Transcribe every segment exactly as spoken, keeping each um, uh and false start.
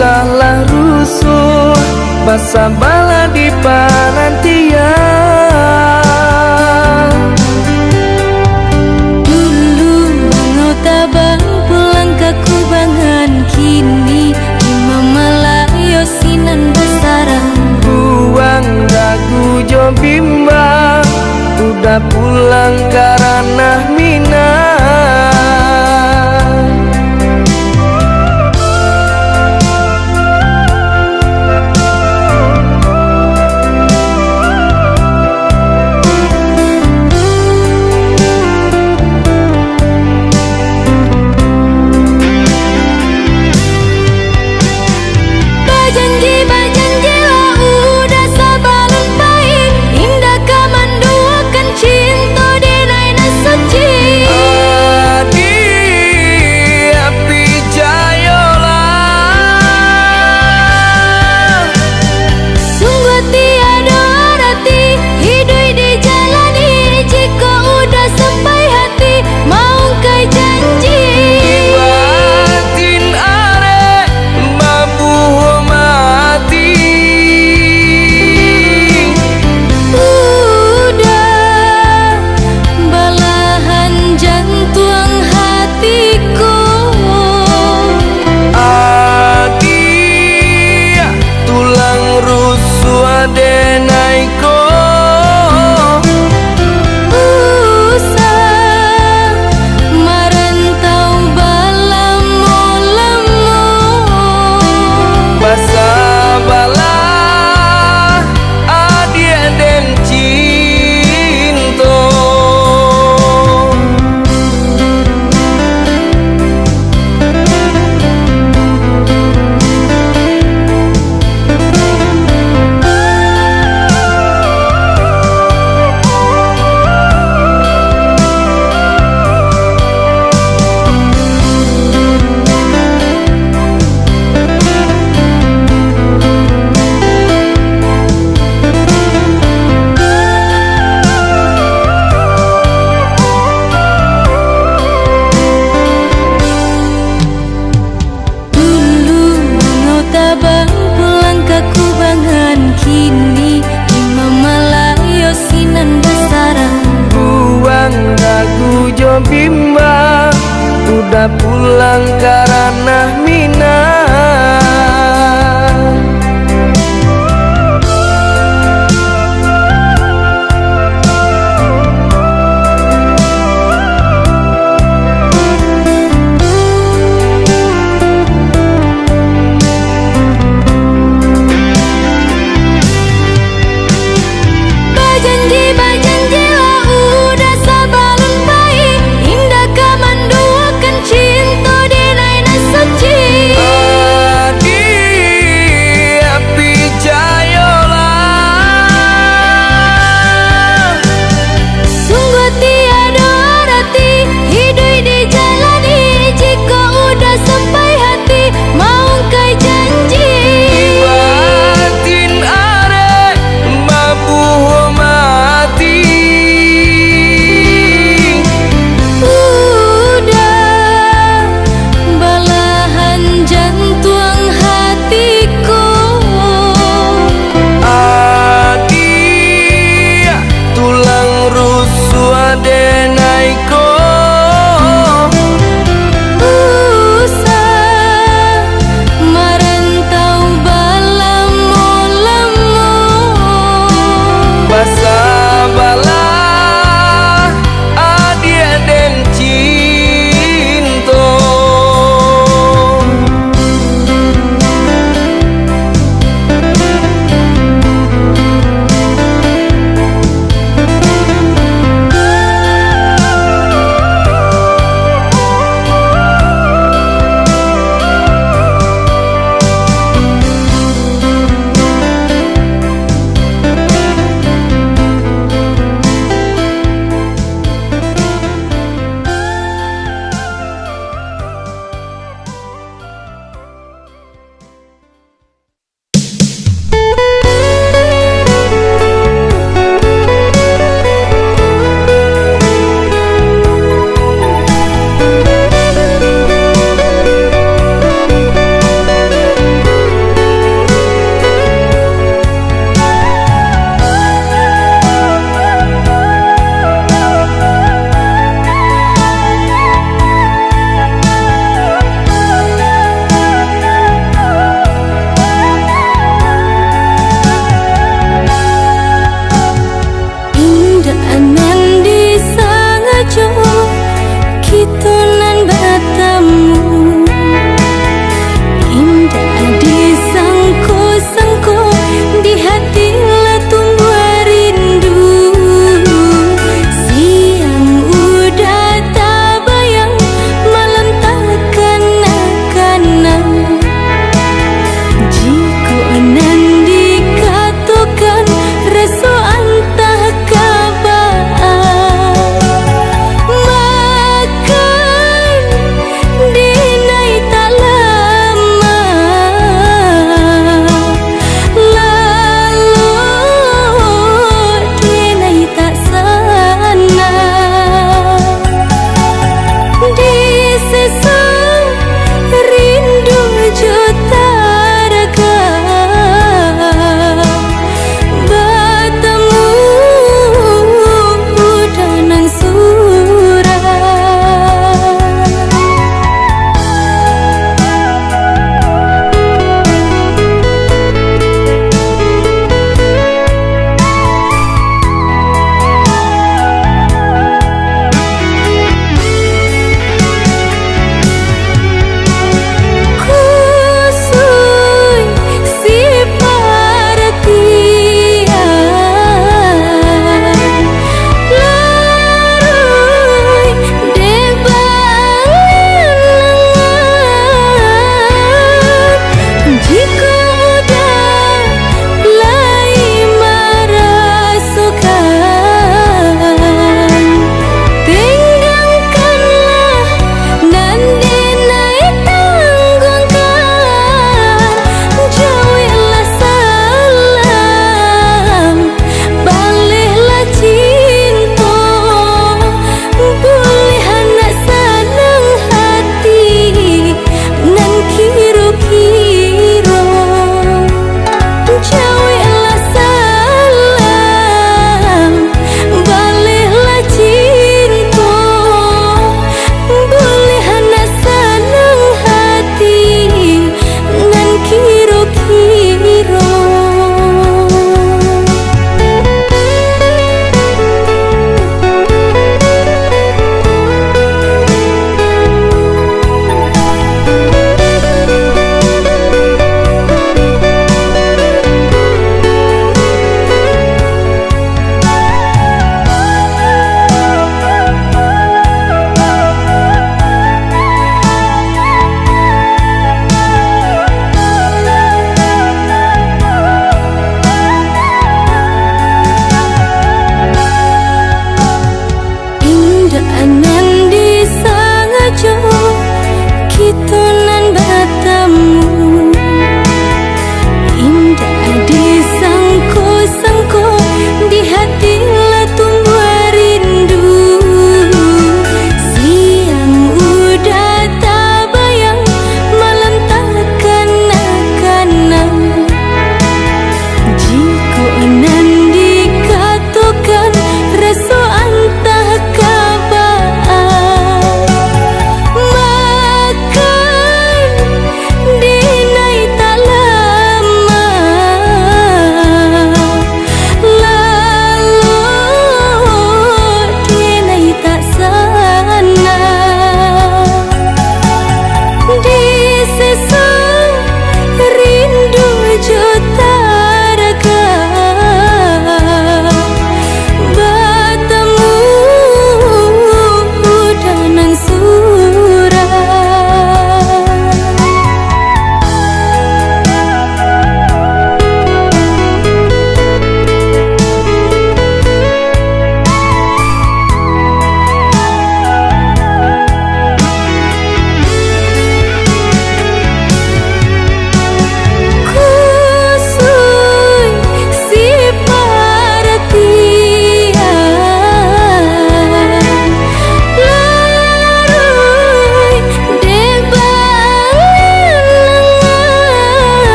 Lah rusuah, basabalah di panantian. Dulu angau tabang pulang ka kubangan, kini di mamalayo sinan basarang. Buang dagu jo bimbang, udah pulang ka ranah Minang. Bajanji, bajanjilah udah sabalun pai, indak ka manduakan cinto denai nan suci. Adiak, picayolah. Sungguah tiado arati iduik dijalani, jikok udah sampai hati maungkai janji. Di batin arek babuah mati. Udah balahan jantuang hatiku. Adiak, tulang rusuah denai ko. Usah marantau balamo-lamo. Basabalah adiak den cinto. Dulu angau tabang pulang ka kubangan, kini di mamalayo sinan basarang. Buang dagu jo bimbang, udah pulang ka ranah Minang. Bajanji, bajanjilah udah sabalun pai, indak ka manduakan cinto denai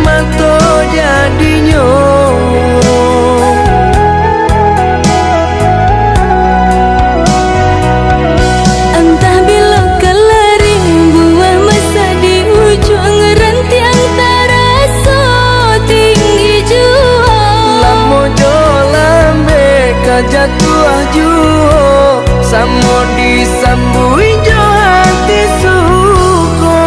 mato jadinyo. Antah bilo kalaring buah masa di ujuang rantiang taraso tinggi juo. Lamo jo lambek ka jatuah juo, samo disambuik jo ati suko.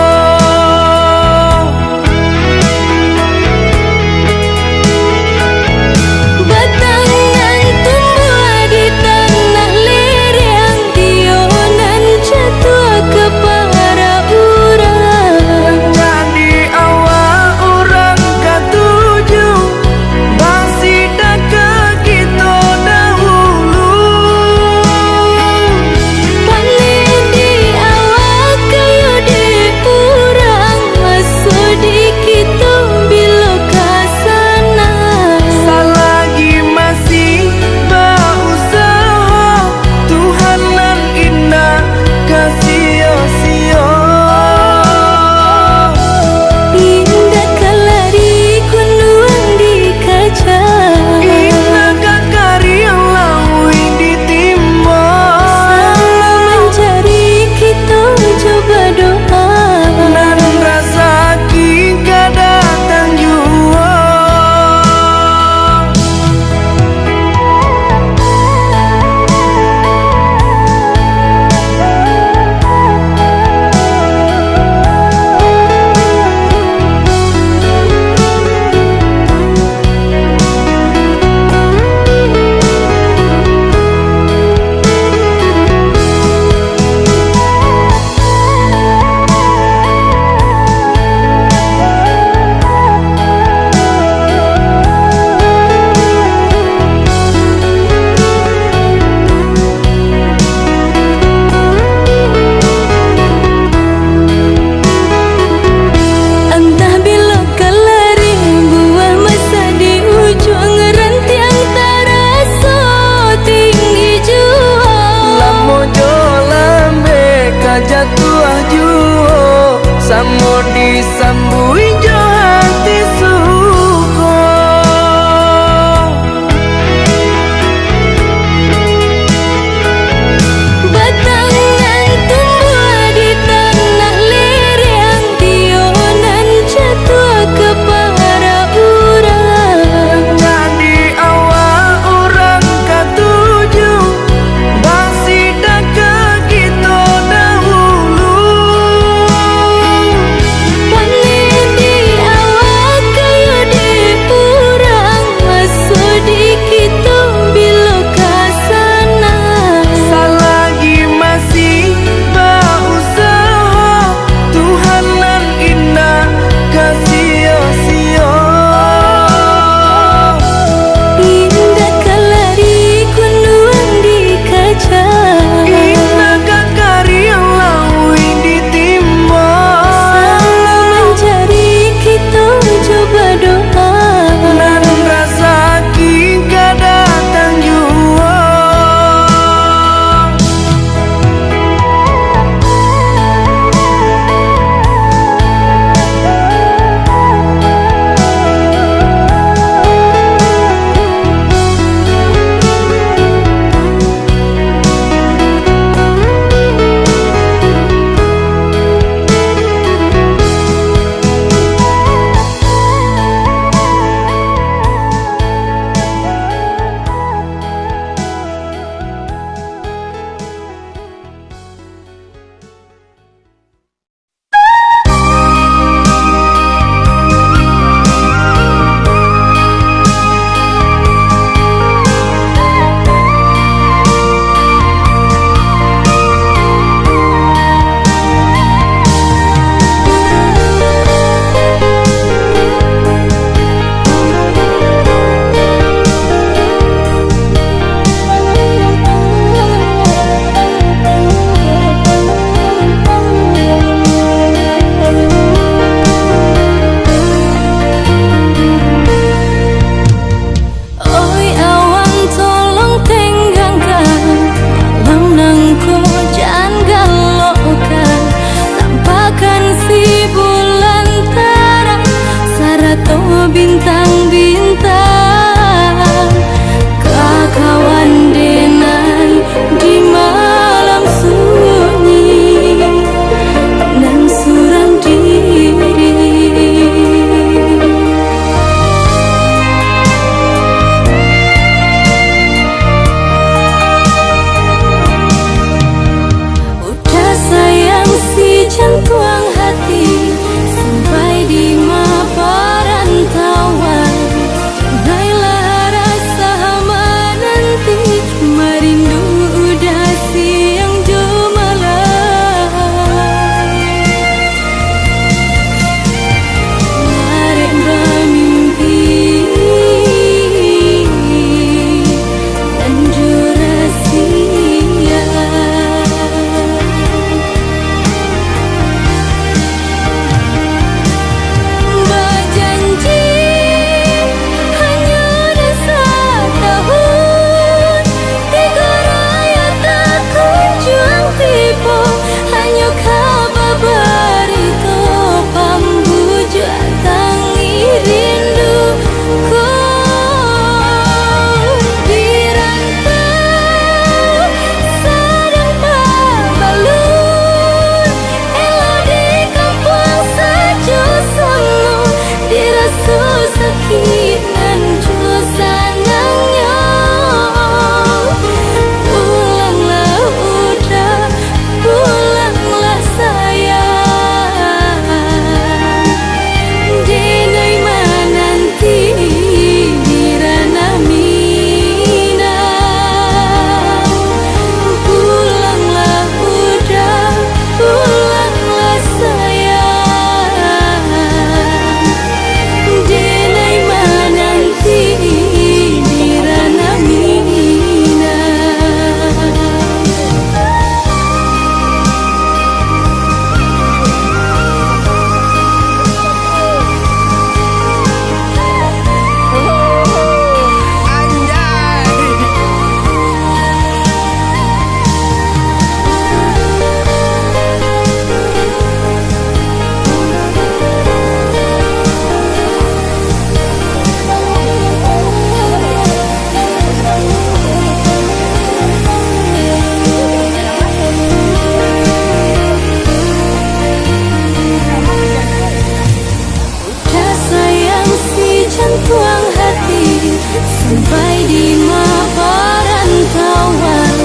Pai di ma parantauan,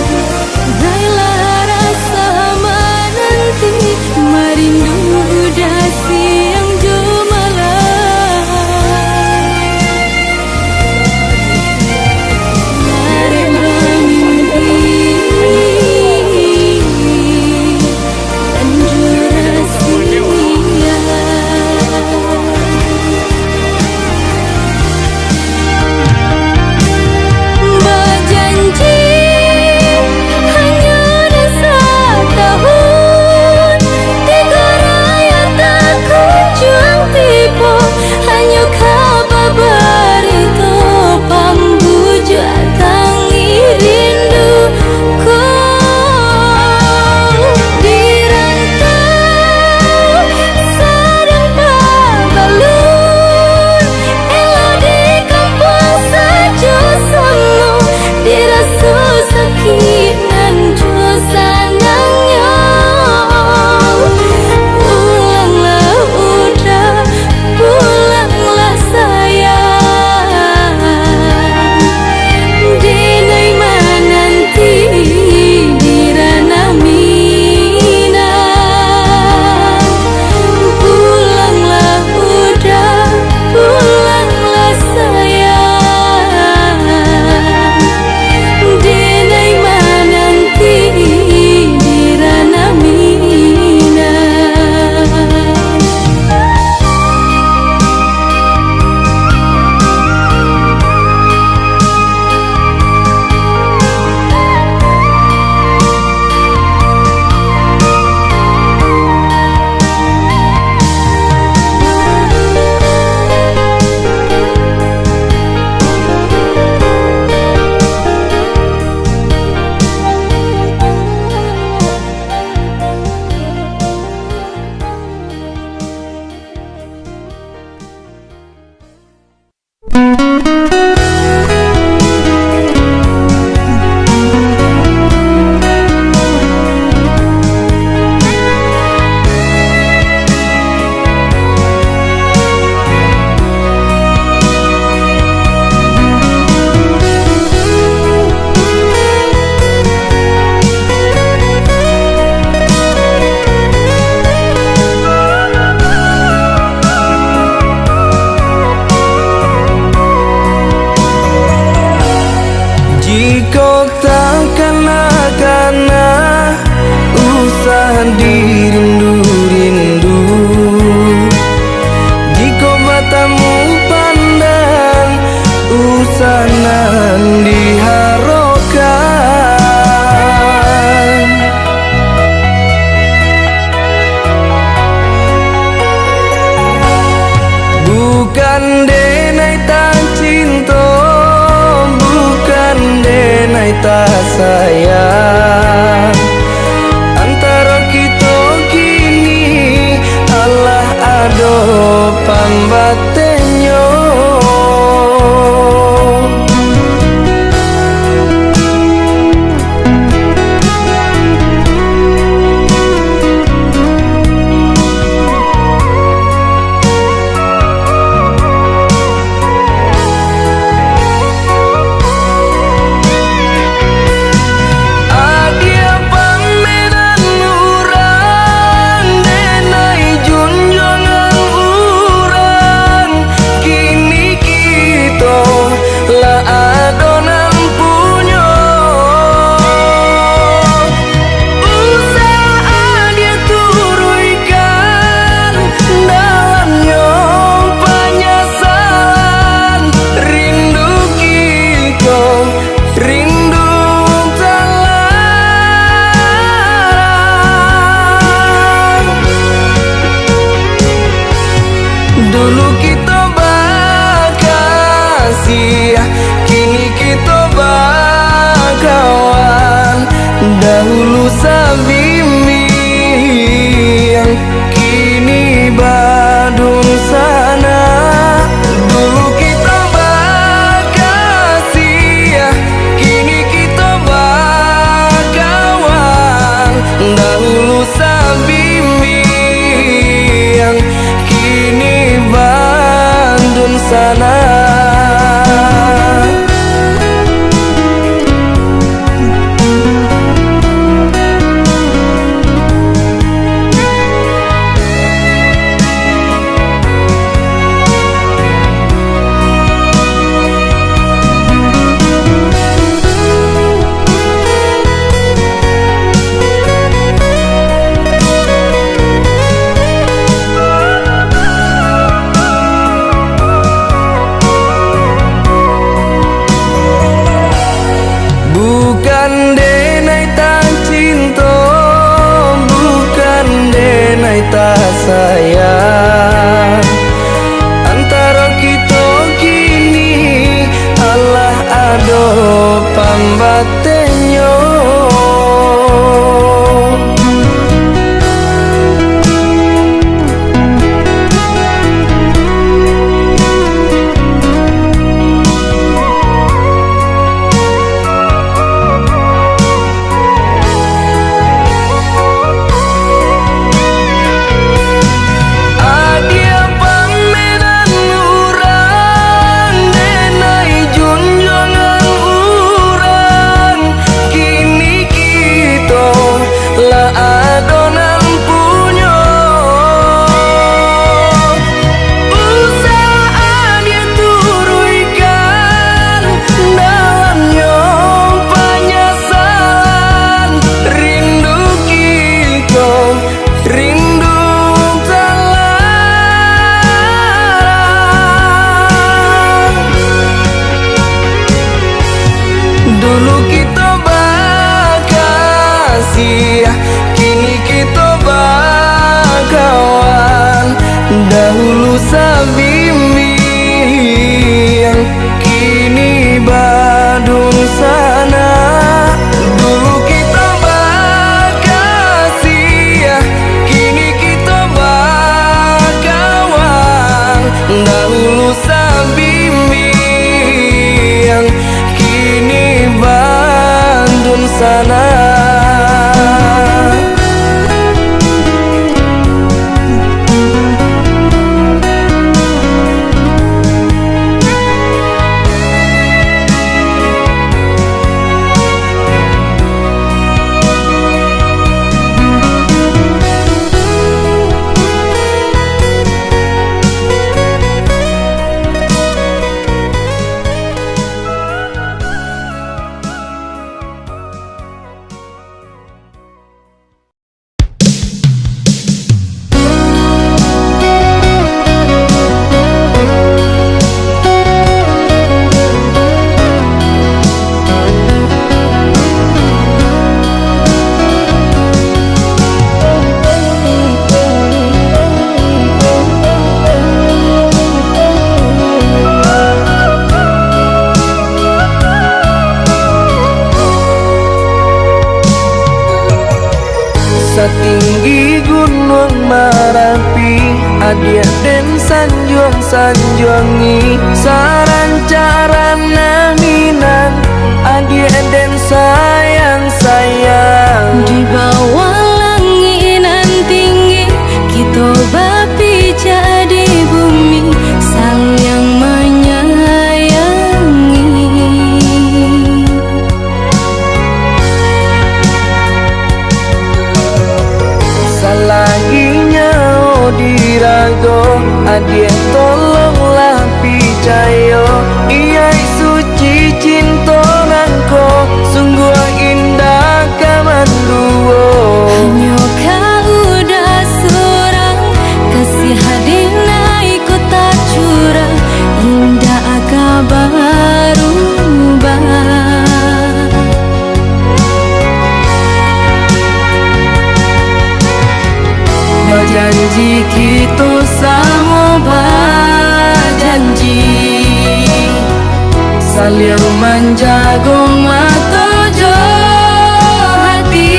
bailah rasa mananti, marindu udah siang jo malam. Larek bamimpi, Jikok takana-kana usah dirindu-rindu, jikok batamu pandan usah nan diharokan. Bukan denai tacinto, bukan denai tasayang. Antaro kito kini alah ado pambatenyo. sayang. Antaro kito kini alah ado pambatenyo. Adiak pamenan urang, denai junjuangan urang, kini kito lah ado nan punyo. Usah adiak turuikan dalamnyo panyasalan, rindu kito, rindu talarang. Dulu kito bakasiah, kini kito bakawan. Dahulu sabimbing, kini badunsanak. Dulu kito bakasiah, kini kito bakawan. Dahulu sabimbing, kini badunsanak. Satinggi gunuang Marapi, adiak den sanjuang-sanjuangi, sarancak ranah minang, adiak den sayang-sayang. Di bawah langik nan tinggi, kito bapijak di bumi, saling manyayangi. Salagi nyawo di rago, adiak tolonglah picayo, iyai suci cinto nangko, sungguah indah ka manduo. Hanyo ka udah surang, kasiah dinai ko tacurah, indak ka barubah. Bajanji kito samo bajanji, saliang manjago mato jo hati.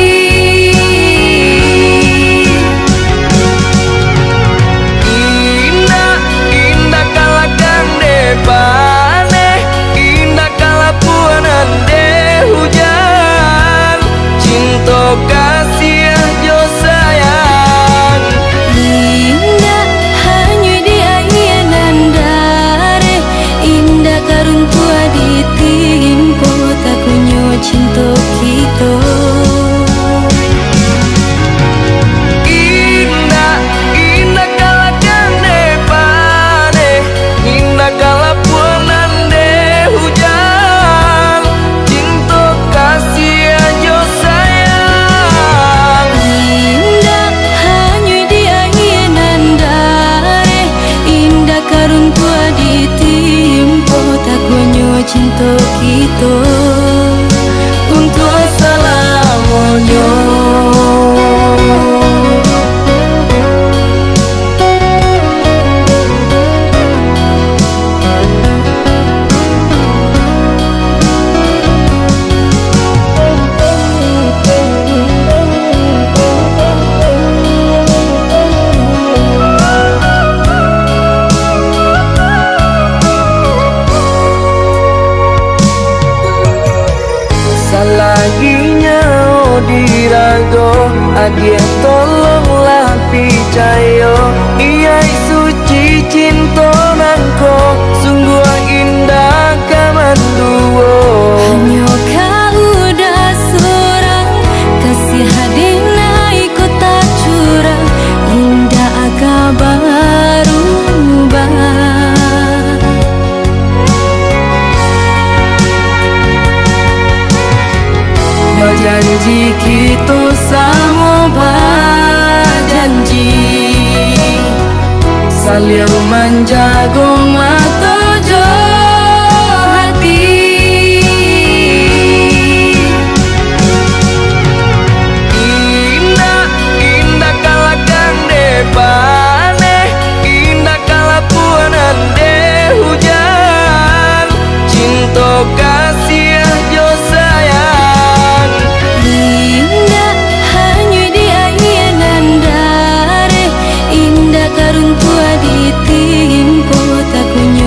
Indak, indak ka lakang dek paneh, indak ka lapuanan dek hujan, cinto kasiah jo sayang. Indak hanyo di aia nan dareh, indak ka runtuah ditimpo takunyo. Baliau manjago mato jo hati. Indak, indak ka lakang dek paneh, indak ka lapuanan dek hujan. Cinto kasiah jo sayang. Indak hanyuik di aia nan dareh, indak ka runtuah ditimpo takunyo.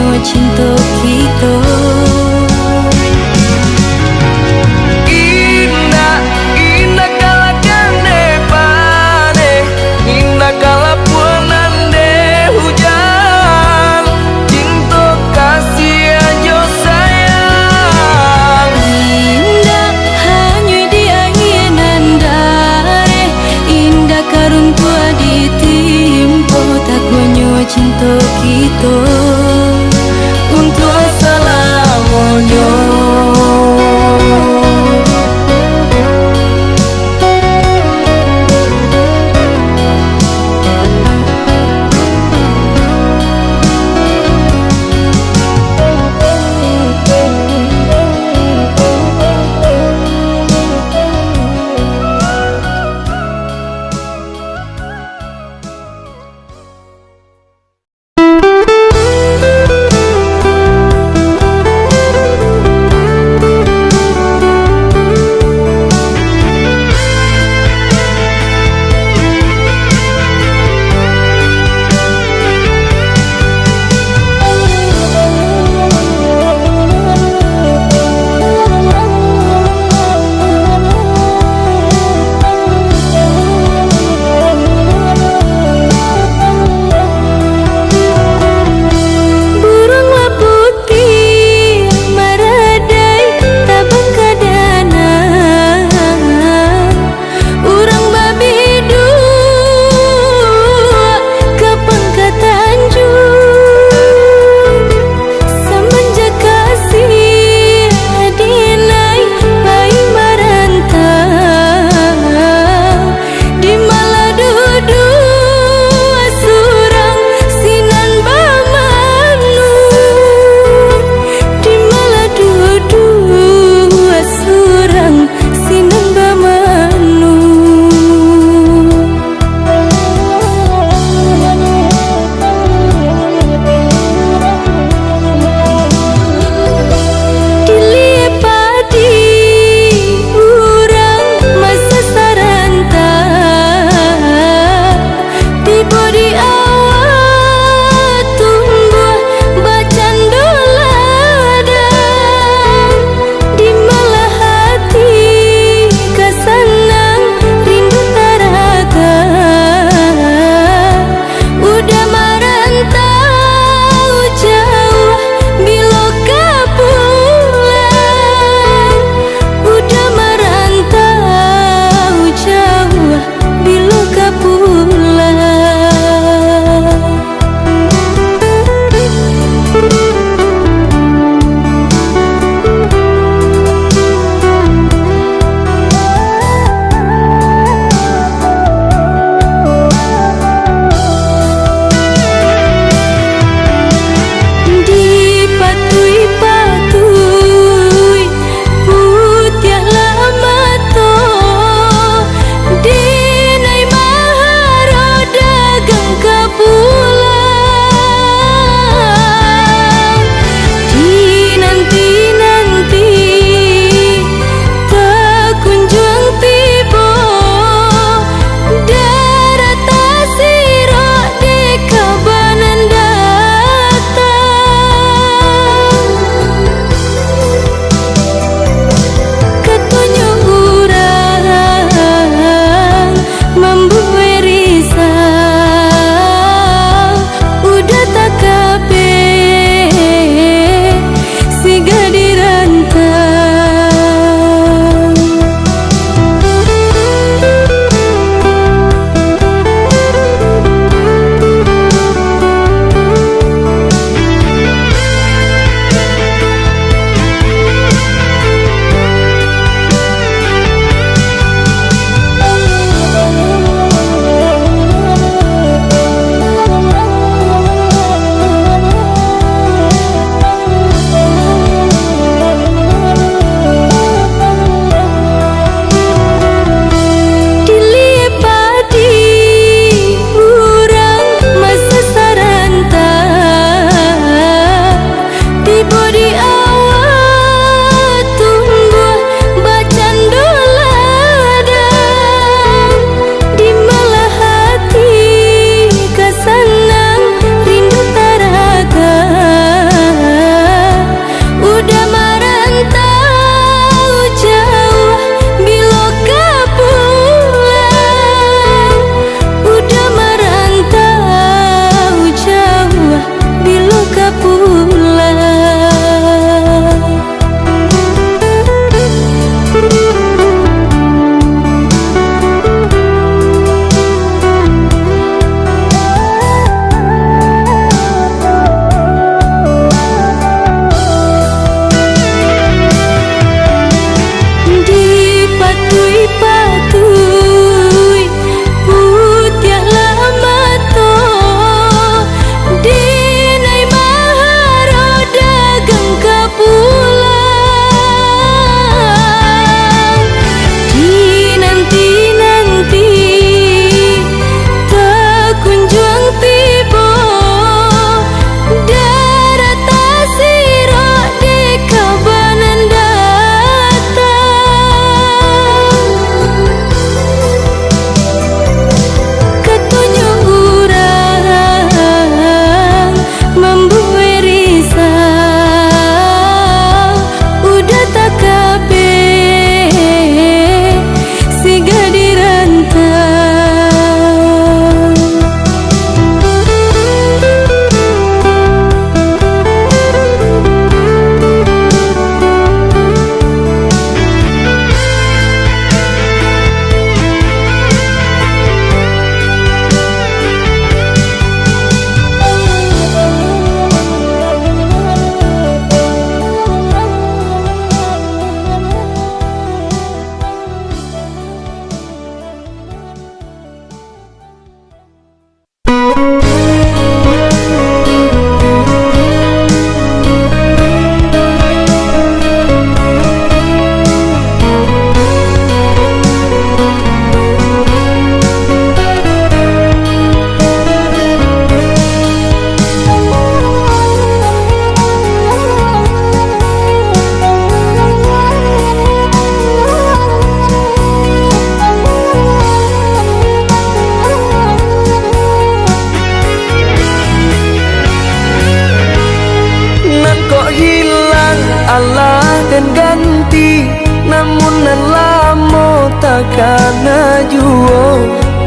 juo.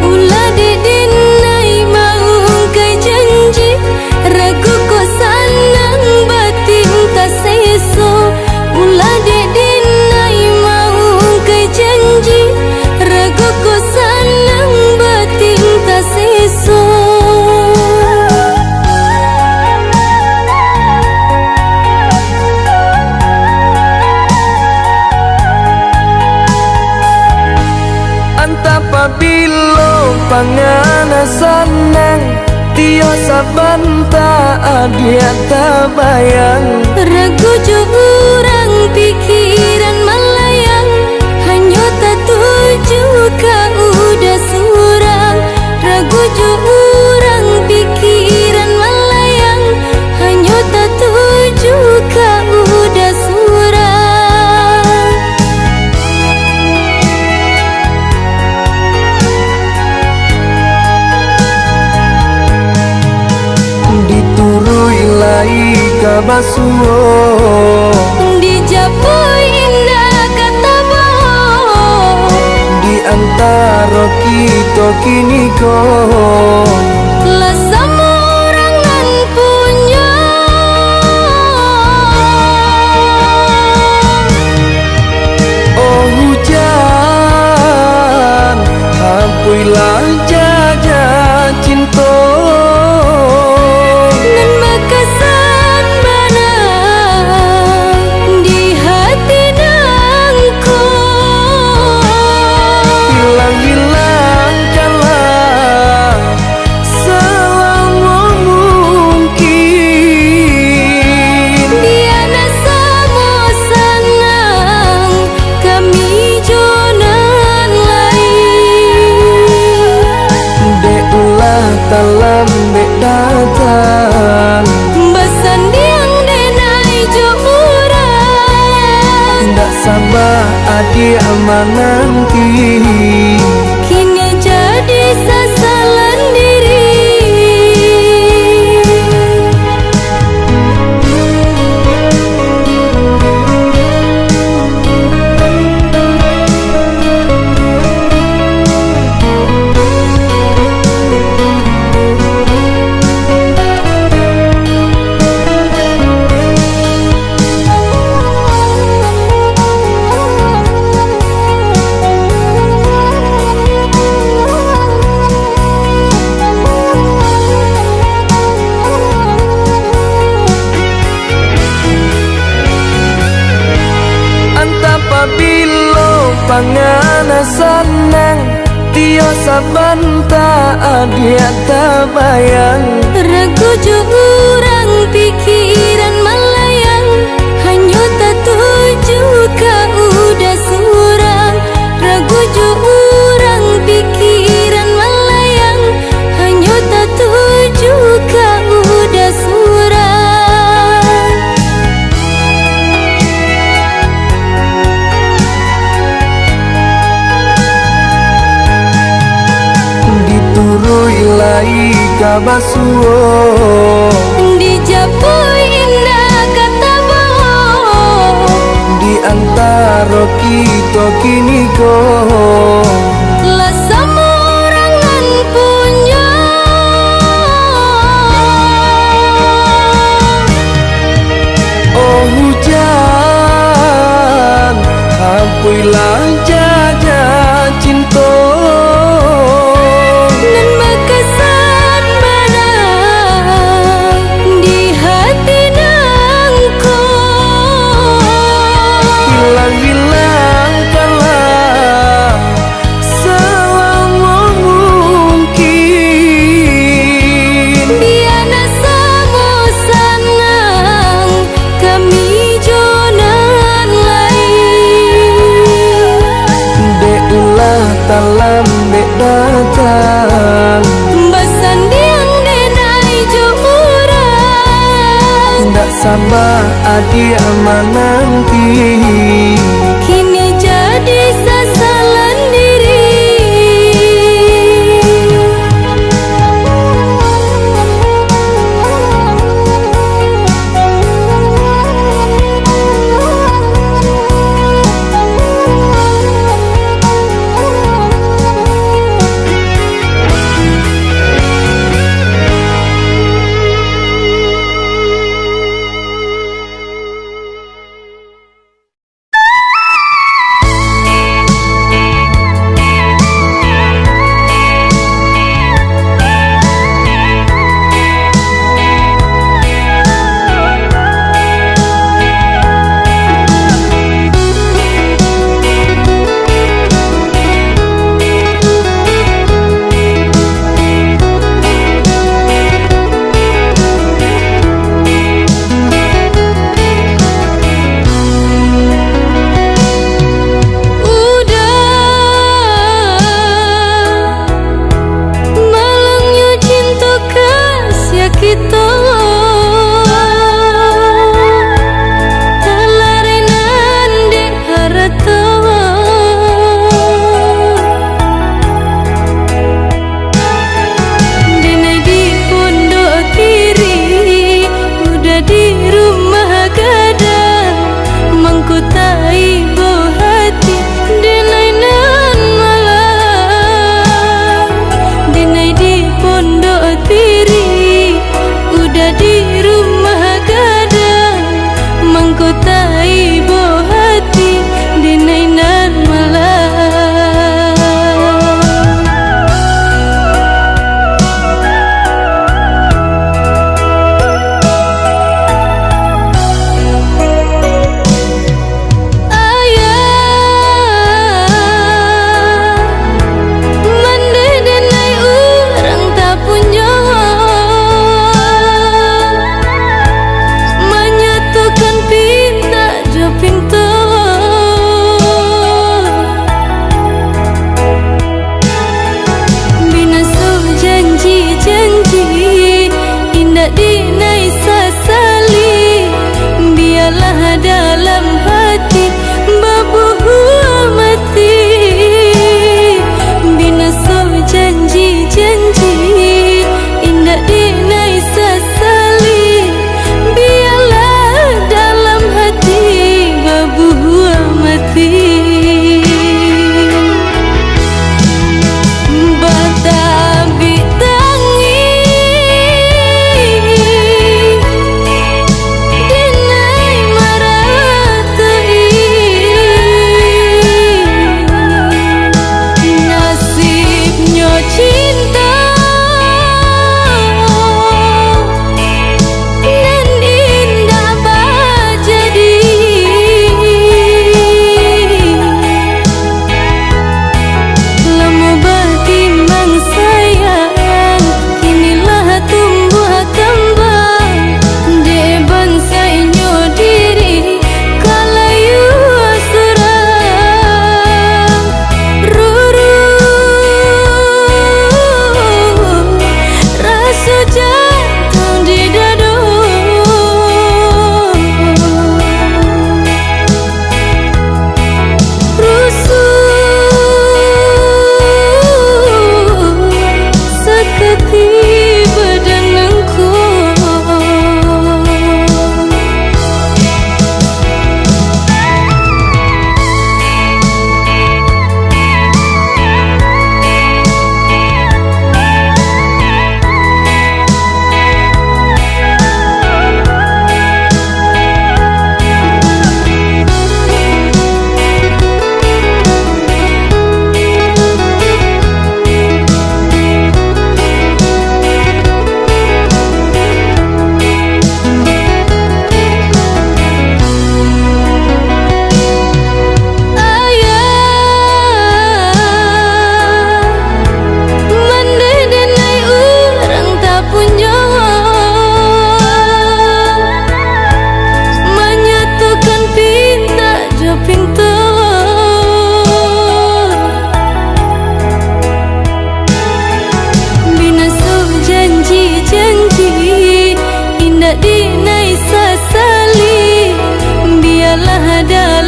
Ulah dek denai maungkai janji, ragu kok sanang batin taseso. Ulah dek denai maungkai janji, ragu kok sanang batin taseso. Antah pabilo pangana sanang, tiok sabanta adiak tabayang. Ragu jo urang pikiran malayang, hanyo tatuju ka uda surang. Ragu jo urang pikiran malayang, hanyo tatuju ka uda surang. Dituruik lai ka basuo. Dijapuik indak ka tabawo. Di antaro kito kiniko, lah samo urang nan punyo. Oh hujan, ampuilah jaja cinto. Nan bakasan bana di hati nangko. Hilang-hilangkanlah salamo mungkin. Bia nak samo sanang kami jo nan lain. Dek ulah talambek datang. Basandiang denai jo urang. Ndak saba adiak mananti. Kini jadi sasalan diri. Antah pabilo pangana sanang, tiok sabanta adiak tabayang. Ragu jo urang pikiran malayang, hanyo tatuju ka uda surang. Ragu jo urang pikiran malayang, hanyo tatuju ka uda surang. Dituruik lai ka basuo. Dijapuik indak ka tabawo. Di antaro kito kiniko. Lah samo urang nan punyo. Oh hujan, ampuilah jaja cinto. Nan bakasan bana di hati nangko. Hilang-hilangkanlah salamo mungkin. Bia nak samo sanang kami jo nan lain. Dek ulah talambek datang. Basandiang denai jo urang. Ndak saba adiak mananti. Kini jadi sasalan diri.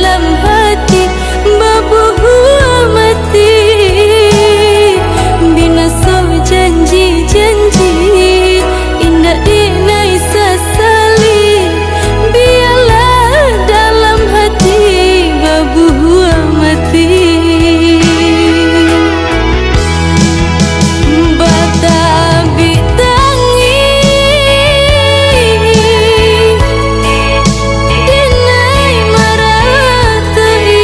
Dalam hati babuah mati, binaso janji-janji, indak dinai sasali, bialah dalam hati babuah mati. Batabik tangih, dinai maratoi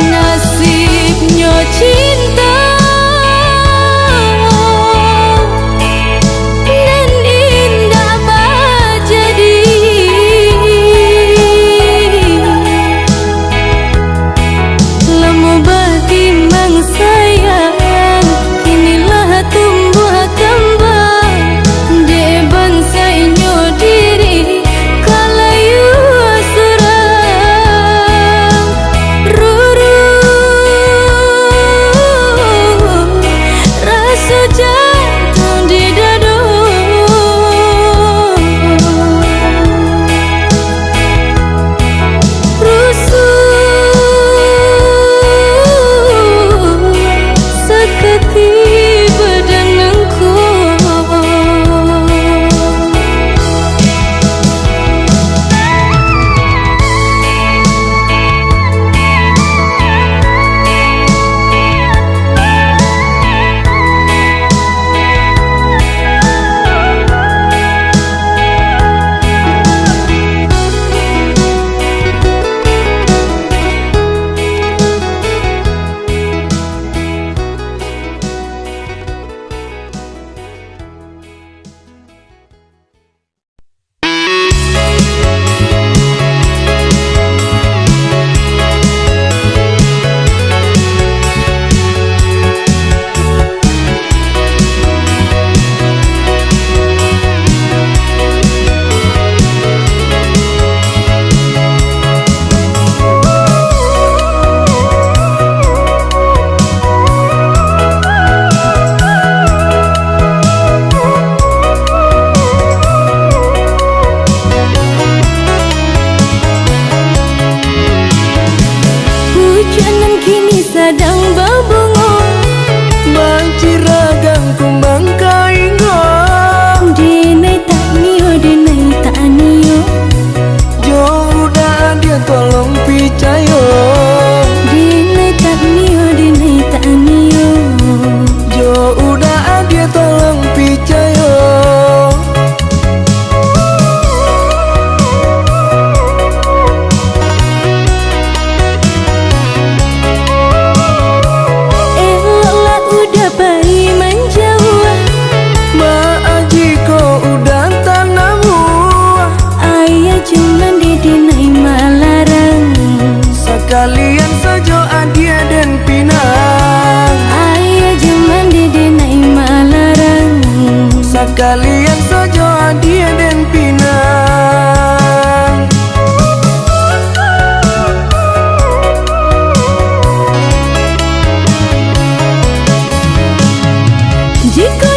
nasibnyo cinta, nan indak bajadi. Lamo batimbang sayang, kini lah tumbuah kambang. Dek bansaiknyo diri ka layua surang. Ruru, raso jatuah di dado. Rusuh sakati badan angku. Pucuak nan kini sadang babungo, manciragang kumbang kainggo. Dinai tak nio, dinai tak nio. Jo udah adie tolong picayo. Dinai tak nio, dinai tak nio. Jo udah adie tolong picayo. Eloklah udah pai manjauah. Mak Aji ko udah tanamuah. Ayah jo mande dinai malarang. Sakalian sajo adie den pinang. Ayah jo mande dinai malarang. Sakalian sajo adie den pinang. Jiko